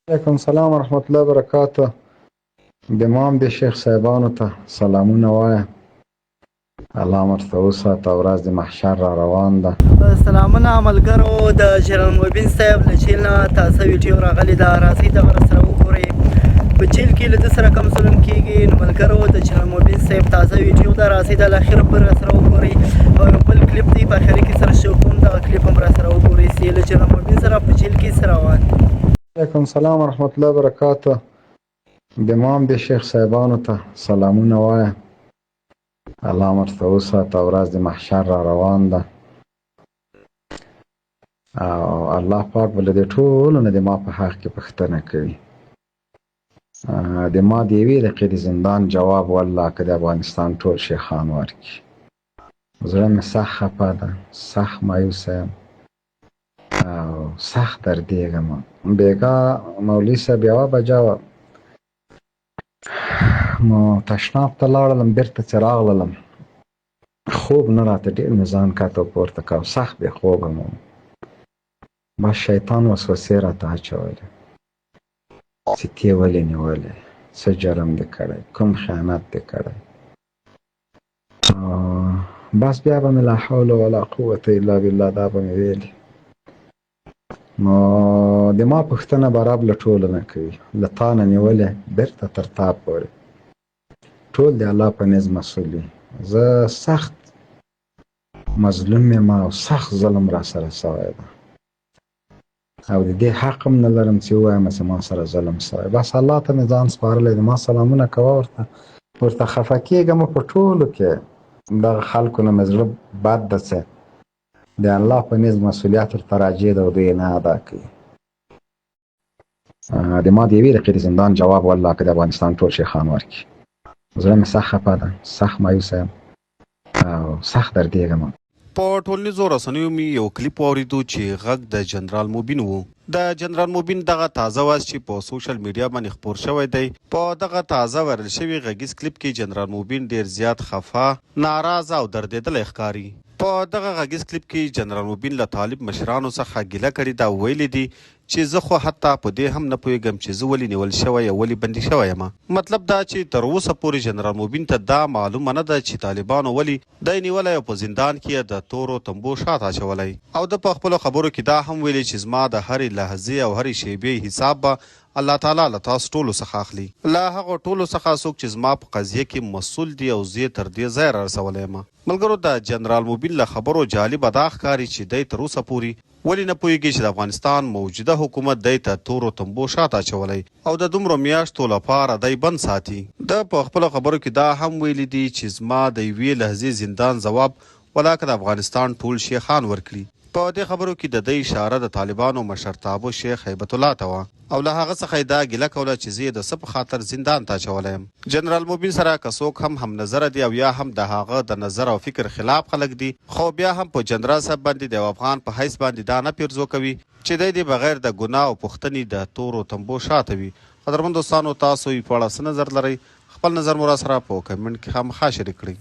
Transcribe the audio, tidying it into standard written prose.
علیکم سلام ورحمت الله وبرکاته. د مام د شیخ صاحبانو ته سلامونه وایه. الله مرته وساته، ورځ د محشر را روان ده. سلامونه ملګرو، د جنرال مبین صاحب له جیل نه تازه ویډیو راغلې ده، راځئ دغه سره وګورئ په جیل کې له ده سره کوم ظلم کېږي. نو ملګرو د جنرال مبین صاحب تازه ویډیو ده، راځئ دا له اخره پورې راسره وګورئ. او یو بل کلیپ دی په اخره کې سره شو کوم، دغه کلیپ هم راسره وګورئ چې له جنرال مبین سره په جیل کې څه روان دي. علیکم سلام ورحمت الله وبرکاته. د مام د شیخ صاحبانو ته سلامونه وایه. الله مرته وساته، ورځ د محشر را روان ده او الله پاک به له دې ټولو نه د ما په حق کې پوښتنه کوي. د ما د یوې دقیقې د زندان جواب والله که د افغانستان ټول شیخان ورکړي. زړه مې سخت خفه ده، سخت مایوسه یم او سخت دردېږم. بېګا مولوي صاحب یوه بجه وه، نو تشناب ته لاړلم، بیرته چې راغللم خوب نه راته، ډېر مې ځان کاته او پورته کاوه، سخت بې خوبه مو. بس شیطان وسوسې راته اچولې چې تې ولې نیولې، څه جرم دې کړی، کوم خیانت دې کړی. بس بیا به مې لا حول ولا قوت الا بالله دا به مې ویلې. نو د ما پوښتنه به رب له ټولو نه کوي، له تا نه نیولې بیرته تر تا پورې ټول د الله په نزد مسؤل وي. زه سخت مظلوم یم او سخت ظلم را سره سوی ده او د دې حق هم نه لرم چې ووایم چې ما سره ظلم سوی. بس الله ته مې ځان سپارلی دی. ما سلامونه کوه ورته، ورته خفه کېږم په ټولو کې دغه خلکو نه مې زړه بد ده چې د الله په نزد مسؤلیت ورته راجع ده او دوی یې نه ادا کوي. د ما د یوې دقیقې د زندان جواب والله که د افغانستان ټول شیخان ورکړي. زړه مې سخت خفه ده، سخت مایوسه یم او سخت دردېږم. په ټولنیزو رسنیو مې یو کلیپ واوریدو چې غږ د جنرال مبین وو. د جنرال مبین دغه تازه واز چې په سوشل میډیا باندې خپور شوی دی، په دغه تازه وایرل شوي غږیز کلیپ کې جنرال مبین ډیر زیات خفه، ناراضه او دردیدلی ښکاري. په دغه غږیز کلیپ کې جنرال مبین له طالب مشرانو څخه ګیله کړې ده او ویلي دي چې زه خو حتی په دې هم نه پوهیږم چې زه ولې نیول شوی او ولې بندي شوی یم. مطلب دا چې تر اوسه پورې جنرال مبین ته دا معلومه نه ده چې طالبانو ولې دی نیولی او په زندان کې یې د تورو تمبو شاته اچولی. او ده په خپلو خبرو کې دا هم ویلي چې زما د هرې لحظې او هرې شیبې حساب به الله تعالی له تاسو ټولو څخه اخلي. له هغو ټولو څخه څوک چې زما په قضیه کې مسؤل دي او زه یې تر دې ځایه رارسولی یم. ملګرو د جنرال مبین له خبرو جالبه دا ښکاري چې دی تر اوسه پوري ولې نه پوهیږي چې د افغانستان موجوده حکومت دی ته تورو تمبو شاته اچولی او د دومرو میاشتو لپاره دی بند ساتي. ده په خپلو خبرو کې دا هم ویلي دي چې زما د یوې لحظې زندان ځواب ولاکه د افغانستان ټول شیخان ورکړي. په دې خبرو کې د ده اشاره د طالبانو مشرتابه شیخ هیبت الله ته وه او له هغه څخه یې دا ګیله کوله چې زه یې د څه په خاطر زندان ته اچولی یم. جنرال مبین سره که څوک هم همنظره دي او یا هم د هغه د نظر او فکر خلاف خلک دي خو بیا هم په جنرال صاحب باندې د یو افغان په حیث باندې دا نه پیرزو کوي چې دی دې بغیر د ګناه او پوښتنې د تورو تمبو شاته وي. قدرمن دوستانو تاسو یې په اړه څه نظر لرئ؟ خپل نظر مو راسره په کمنټ کې خامخا شریک کړئ.